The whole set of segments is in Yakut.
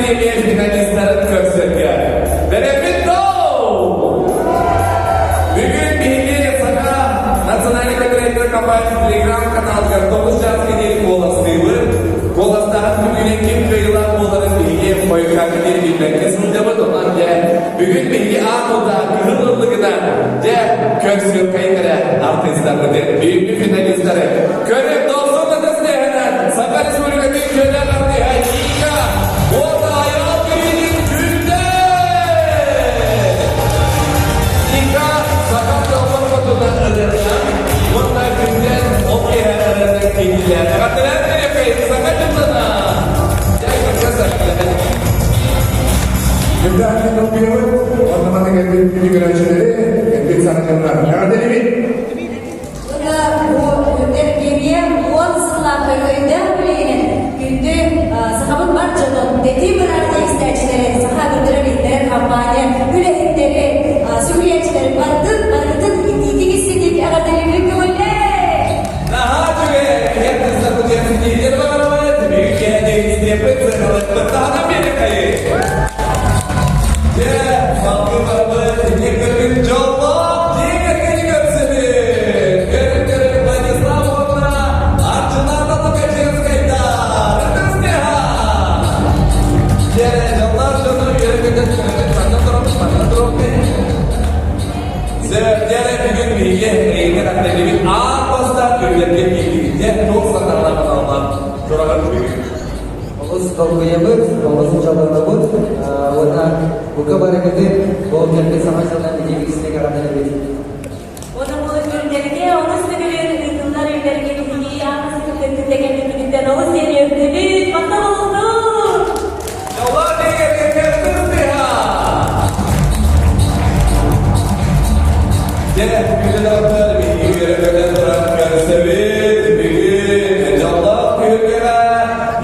бириэмийэ финалистарын көрсөргө. Бэлэммит доо! Бүгүн биһиги Саха национальный контрактор компания телеграм-каналыгар 9 чааска диэри куоластыыбыт. Куоластааһын түмүгүнэн ким кыайыылаах буоларын биһиги хойуккааҥҥа диэри билбэккэ сылдьабыт. Онон дьэ, бүгүн биһиги аан утаа кыһыл ыллыгынан дьэ көрсүөххэйин эрэ артыыстарбытын, бүгүҥҥү финалистары көрүп дохсун ытыс Саха Республикатын үтүөлээх артыыһа Ника уонна Айаал Кириллин Күндэ! Ника Саха тылын хотунан ырыатынан уонна Күндэн ол киэһэ ырыатын киирдилэр. Эҕэрдэлээн кэлиэххэйин Саха дьыллана! Күндэ долгуйабыт, уонна манна кэлбит күндү көрөөччүлэри, кэлбит саҥа дьоннор. Эҕэрдэлиибит! Уонна бу эргиэмийэ 10 сыллаах өрөгөйдөөх үлэһинэн күндү сахабыт бар дьонун, тэтим радио истээччилэри, саха көрдөрөр-иһиттэрэр компания үлэһиттэри, сүгүрүйээччилэри барытын, барытын итиитик истиҥник эҕэрдэлиибит көҥүллээ! Наһаа үчүгэй эр кыздар кутуйан баҕарабыт, бүгүн киэһэ истиэппит сыралыппыт таһынан биэриэххэйин. Дьэ, салгыы барбыт инник көрүҥ дьоллоох дьиэ кэргэни көрсөбүт. Көрүҥ-көрүҥ Владислав уонна Арчылаана Лукачевскайдар. Ытыс-тыаһа! Дьэ, дьоллоох дьону үөрэ-көтө манна тураммыт, манна туруохпут. Дьэ, бүгүн биһиги эйигин эҕэрдэлиибит аан бастаан үлэлэргэ киирдигит. Дьэ, туох санаалаах аналлаах тураҕын бүгүн? Олус долгуйабыт, олус дьоллонобут уонна бука барыгытын бу кэлбит саҥа дьылынан итиибит истиҥ эҕэрдэлэбит. Уонна бу күннэргэ олус төгүлүн ыытыллар үлэлэргэ биһиги аан сытыктык кэлбиппититтэн олус диэн үөрдүбүт, махтал буоллун! Дьоллоох дьиэ кэргэҥҥэ Дьэ, күндү доҕоттор, биһиги үөрэ-көтө туран көрсөбүт. Бүгүн дьоллоох түһүлгэҕэ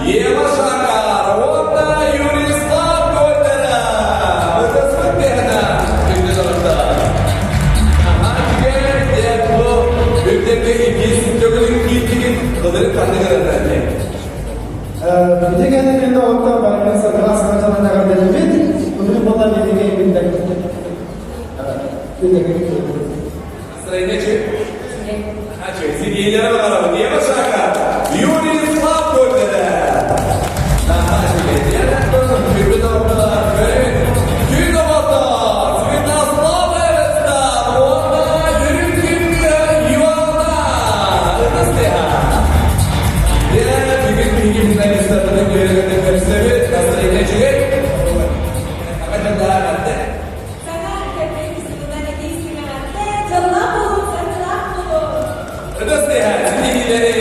Ева Шакар уонна Юрислав Гольдера ытыспыт тыаһына күндү доҕоттор. Аһаа үчүгэй, дьэ, бу үрдэргэ иккис төгүлүн киирдигит, былырык ханнык ырытан Ити кэннэ күн доҕоттор барытын сырдык саҥа дьылын эҕэрдэлиибит. Бүгүн буолла биһиги күндэ Настроение чуть? А что, сиденье баҕарабын, Ева Шака, Юрий Слав көрдөрө. Күн оҕото, Святослав Эвестар уонна Үрүҥ Күҥҥэ Ивана Ытыстыһа. Дьэ, бүгүн биһиги финалистарбытын үөрэ-көтө көрсөбүт. Настроение үчүгэй. Саҥа дьыллаах эҕэрдэ. Саҥа кэлбит сылынан этии эҕэрдэ, дьоллоох буолуҥ, саргылаах буолуҥ! Ытыстыһа, ситиһиилэри!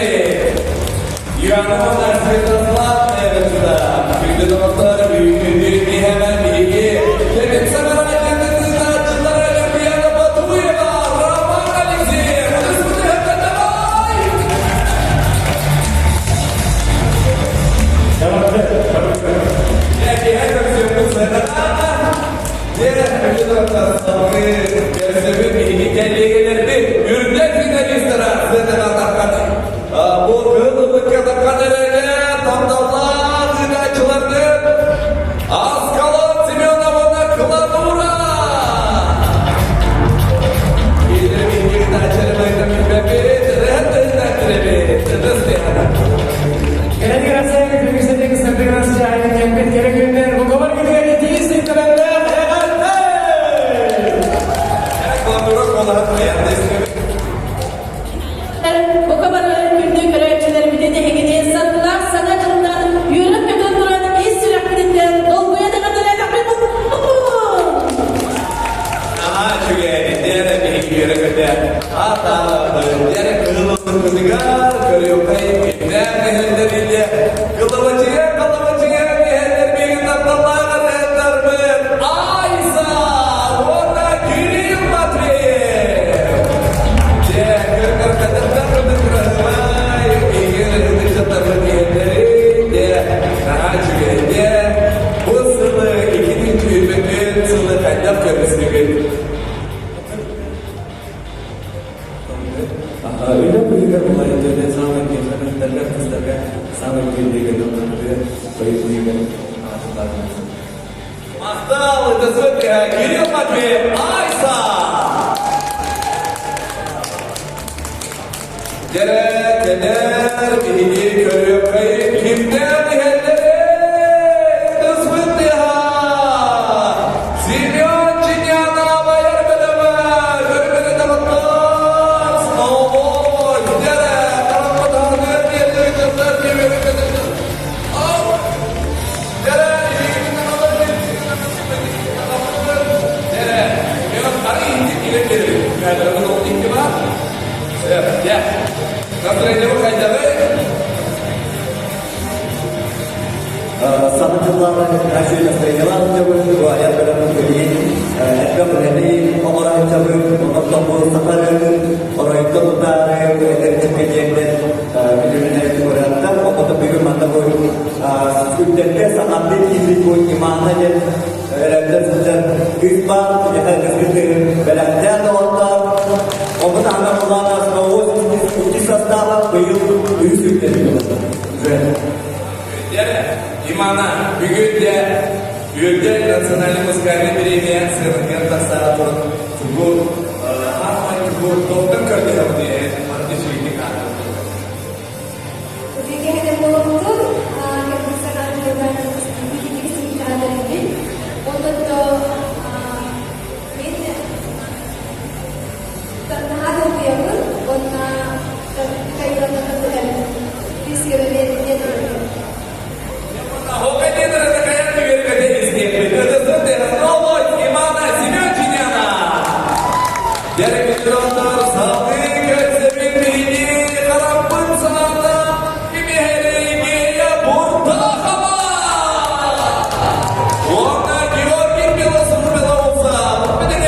Ивана уонна Святослав Эвестар. Күндү доҕоттор, бүгүҥҥү биһиэмэ биһиги Кэлин саҥаран ыытааччылара Люпьяна Батуева, Роман Алексеев, ытыспытыгар давай! Киһи көрсүөхпүт сыаналаах. Дьэ, күндү доҕоттор, салгыы көрсөбүт биһиги кэллиэгэлэрбит үрдэл финалистара сыанаҕа таххан бу кыһыл ыллыкка таххан эрэлэ тапталлаах ыытааччыларгыт Аскалон Семеновна Кладура! Биһиги биһиги ыытааччыларбытын билбэппит, ырыһыт тыһыттан ытыс тыаһа. Кэлэн Россия күнүсэтин сырдык Россия кэлбит кэрэ күннэр бука күнүгэр итии ситтэрэллээх эҕэрдэ! Кладура куолаһын хайаан истэбит. Бука бары күндү көрөөччүлэрбитин эһигини саргылаах саҥа дьылынан үөрэн-көтөн туран ис сүрэхпититтэн долгуйа даҕаталаатахпыт. Наһаа үчүгэй, дьиэрэ биһиги үөрэ-көтө аатаабыт, дьиэрэ кыһыл ыллыкпытыгар көрүөххэй кимнээх иһэллэр кылабачыйа кылабачыйа иһэллэр биһиги тапталлаах ырыаһыттарбыт Айса уонна Кирилл Матвеев. Дьэ, көр-көр кытыктар кытык кырасыбай, биһиги ырыаһыттарбыт иһэллэри, дьэ, наһаа үчүгэй, дьэ, бу сылы 2023 сылы хайдах көрүстүгүт? Үлэ быыһыгар булайдыга саамай миэхэ дьахтарга кыздарга саамай күндүгэ дьоннорго быыһыгар. Махтал, это Кирилл Матвеев, Айса! Дьэрэ, кэлэр, биһиги көрүөххэйин кимнээх иһэллэрэй? Ытыспыт тыаһа! Семен Чинянов айар бөлөҕө көрүҥүнэ доҕоттор! Сноуборд! Дьэрэ, харахпыт аһыныгар диэри ытыстар Дьэрэ, Дьэрэ, Семен арый иһитин кэлэн кэлэбит. Дьэ, настроениебыт хайдаҕый? Саҥа дьыллааҕы үчүгэй настроениелаах дьабыт, айар бөлөхпүт билигин элбэх үлэни оҥорон дьабыт, онтон бу саха ырыатын оройуттан тутаары эдэр чэппиэтиэрдэр билиминэ ырыаттар, оҕото бүгүн манна бу үрдэргэ саҥардыы киирбит бу Имана диэн эрэллэр сылдьар кыыс баар, киниэхэ кыскытыгын бэлэхтээн доҕоттоор, Ону таһынан былаана 182 састааба быйыл үһүс үрдэлин Имана бүгүн де Үрдэл национальный музыкальный премия сыанатыгар тахсаара туран тугу хаамай тугу туохтан көрдөһөбүт манна үчүгэйдик аатырдым. Үтүөкэһинэ буолуохтун, Мин наһаа долгуйабын уонна Уонна Георгий Белоусов,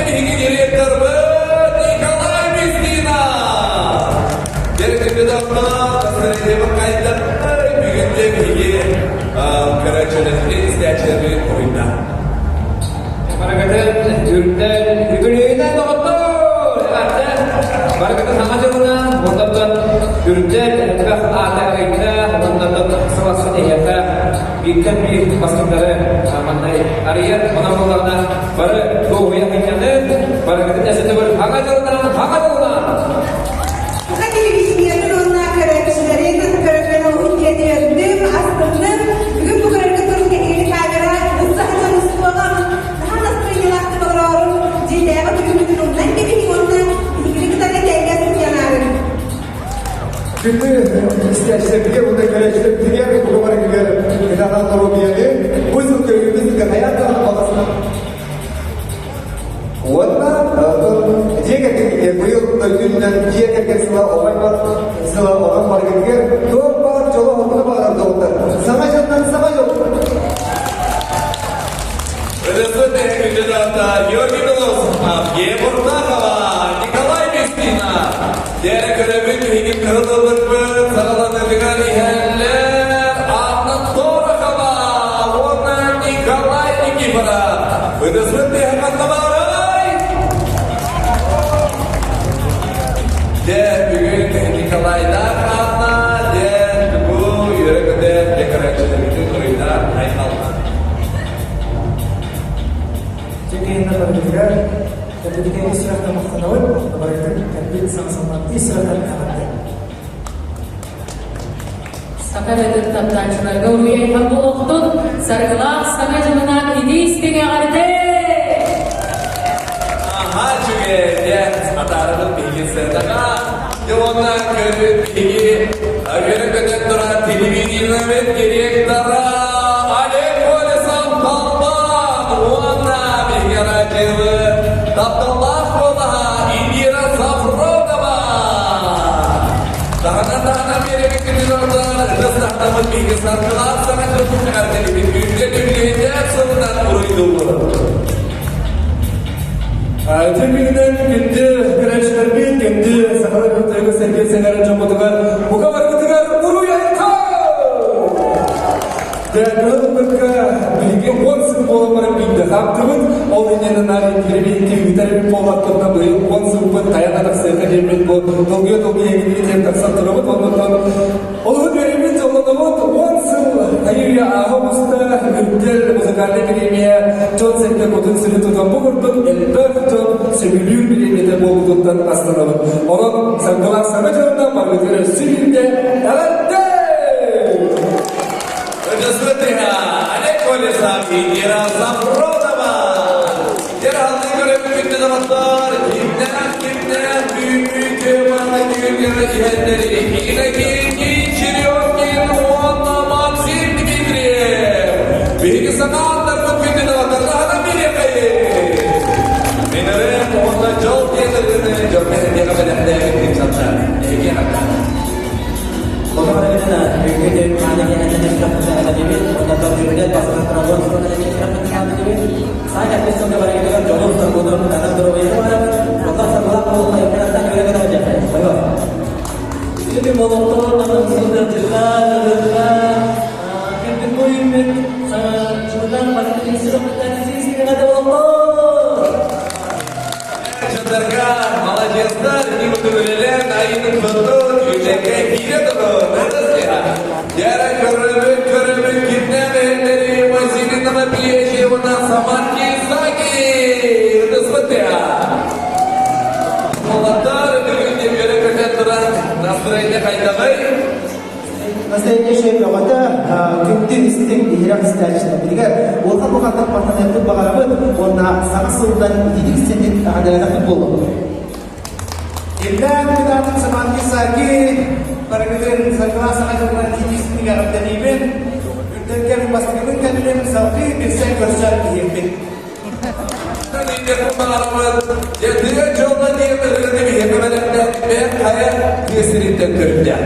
биһиги директорбыт Николай Мискинов. Директорбыт бүгүн де биһиги көрөөччүлэрбит, истээччилэрбит уруйда. Барыгытын үрдэн үбүлүөйүнэн доҕоттор! Эҕэрдэ! Барыгытын саҥа дьылынан, онтон үрдэн элбэх аата ыйда, онтон сыласын эһиэхэ бииртэн биир бастыҥнары манна арыйар, онон буоллаҕына бары дуоһуйа сынньанын, барыгытын эсэтибэр саҥа дьылынан, саҥа дьылынан! Саха телевидениетын уонна көрөөччүлэрин көрөргө үтүөтүөрдүм, астынным. Бүгүн бу көрөргө турун кэһиили камера устаһа дьон устуоҕа. Наһаа настроениелаахтык олороорун, дьиэтээҕи түгүммүтүн умнан кэбиһиҥ уонна биһигини кытары тэҥҥэ сынньанаарыҥ. Күндү истээччилэрбитигэр уонна көрөөччүлэрбитигэр бука барыгыгар кытаанах доруобуйаны, бу сыл көрүүбүт хайаан даҕаны баҕасынан Уонна дьиэ кэргэнигэр быйыл дойду үрдүнэн дьиэ кэргэн сыла оҕой бар сыла онон барыгытыгар туох баар дьоло хотуна баҕарар доҕоттор саҥа дьоннор саҥа дьол Кандидата Георгий Белоусов, Буртахова, Николай Мискина. Дьэ көрөбүт биһиги кыһыл ылбыппыт саҕаланыытыгар иһэллэр Анна Торохова уонна Николай Никифоров. Ытыспыт тыаһа ханна баарай? Дьэ бүгүн Николайдаах Анна дьэ тугу үөрэ-көтө дьэ көрөөччүлэрбитин уруйдаан айхаллаан. Дьэ барытыгар кэлбитигэр сүрэхтэн махтанабыт, барытын кэлбит саҥа саллааттыы сүрэхтэн эҕэрдэ. Саха эрэтин таптааччыларга уруй-айхан буолуохтун, саргылаах саҥа дьылынан итии-истиҥ эҕэрдэ! Аһаа үчүгэй, дьэ, атаарабыт биһиги сыанаҕа. Дьэ уонна көрбүт биһиги үөрэ-көтөн турар телевидениебит директора Олег Колесов Талбан уонна биһиги араадьыйабыт тапталлаах куолаһа Индира Сафронова. Таһынан таһынан биэрэбит күнүн ытыс биһиги саргылаах саҥа дьылбыт эҕэрдэлибит күндэ күннүһүннээх сылынан уруйдуубут. Түмүгүнэн күндү көрөөччүлэрбит, күндү сахалар күндү сэргиир сэҥээрэр дьоммутугар бука баргытыгар уруй айхал! Дьэ, кыһыл биһиги 10 сыл буолан баран биирдэ хаамтыбыт. Ол иннинэ наар интириэбит ыытар эбит буоллахпытына быйыл 10 сылбыт тайана тахсыахха диэммит бу долгуйа-долгуйа эҥин диэн тахсан турабыт. Оннуттан олуһун үөрэммит дьоллонобут 10 сыл айыы ааһа оҕуста үрдэл. музыкальнай бириэмийэ дьон-сэргэ кутун-сүрүн тутан бу курдук элбэх дьон сөбүлүүр бириэмийэтэ буолбутуттан астынабын. Онон саргылаах саҥа дьылынан барбытыгар өссө биирдэ эҕэрдэ! Олег Колесов и Ира Сафронова! Дералны көрөбүт доҕоттор, кимнээх кимнээх түүннүү тыаманы түүргэрэ иһэллэри Иннокентий Черевкин уонна Максим Дмитриев. Биһиги саҥааттарбыт күндү доҕоттордаһынан биэриэххэйин. Мин ырыам уонна дьол диэн ырыаны дьоҥҥо сэргэҕэ бэлэхтээбит ким санта эһиги эҕэрдэ. Дьоннорго маладьыастар, икки үлэлээн айыытын соттун, үлэкэ киирэ турун. Дьэрэ көрөбүт, көрөбүт, кимнээх иһэллэри Василий Новоплечий уонна Самарки Саки ытыспыттыа. Уолаттар бүгүн үөрэ көтөн туран настроение хайдаҕый? Настроение бөҕөтө күндү истиҥ иһирэх истээччилэрбитигэр улахан улаханнык махтаныахпыт баҕарабыт уонна саҥа сылынан итиитик истиҥник эҕэрдэлэтэхпит буоллун. Иллээх кытаатык Саманки Саки барыгытын саргылаах саҥа дьылынан итиитик эҕэрдэлиибин. Үрдэлгэ бастакыбын кэллим, салгыы билсэн көрсөн иһиэхпит. Тыа дьолло диэн ырыаны биһиэхэ бэлэхтээбит хайа тыа сириттэн төрүттээх.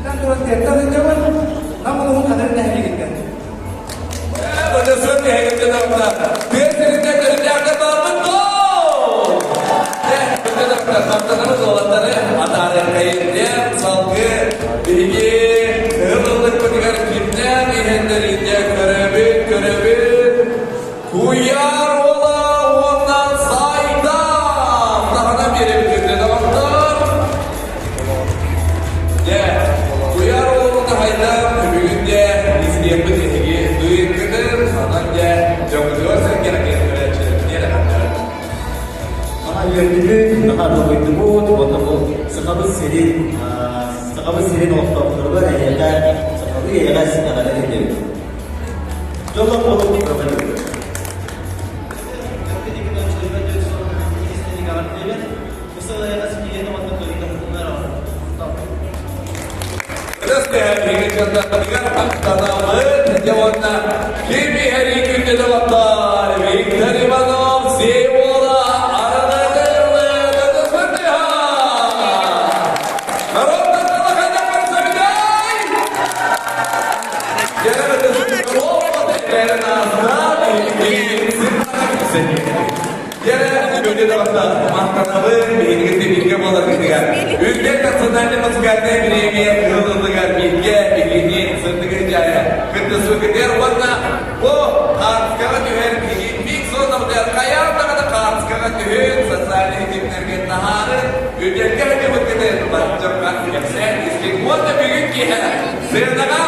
Тан туран тыаттан сылдьабын, Нам улууһун Хатырык нэһилиэгиттэн. Бөдөсүөн нэһилиэгиттэн орто. Тыа сириттэн төрүттээхтэр баарбыт дуо? Махтанабыт уолаттары атаарыаххайын салгыы биһиги кыһыл ыллыкпытыгар кимнээх иһэллэрин көрөбүт, көрөбүт. Куйаар уола уонна Сайдам таһынан биэрэбит күндү доҕоттор. Дьэ, куйаар уолун Сайдам бүгүн дьэ истиэхпит эһиги дуйыккытын, онон дьэ дьоҥҥутугар сэргэхтиэх көрөөччүлэрбитигэр эҕэрдэ. Наһаа үөрдүбүт, наһаа долгуйдубут, уонна бу Сахабыт сирин, Сахабыт сирин олохтоохторугар эһиэхэ сахалыы эйэҕэс эҕэрдэ тиэрдэбит. Дьоллоох буолуҥ, көмөлөһүҥ. Ким иһэрий күндү доҕоттор, Виктор Иванов, Сеула, Үрдэл национальнай музыкальнай бириэмийэ кыһыл бииргэ биһигини сырдыгы дьайа кыттысыбытыгар уонна бу хаартыскаҕа түһэр киһи бик суотабытыгар хайаан даҕаны хаартыскаҕа түһүн социальнай ситимнэргэ таһаарын үрдэлгэ сылдьыбыккытын бачча кэпсээн истиҥ уонна бүгүн киэһэ сыанаҕа.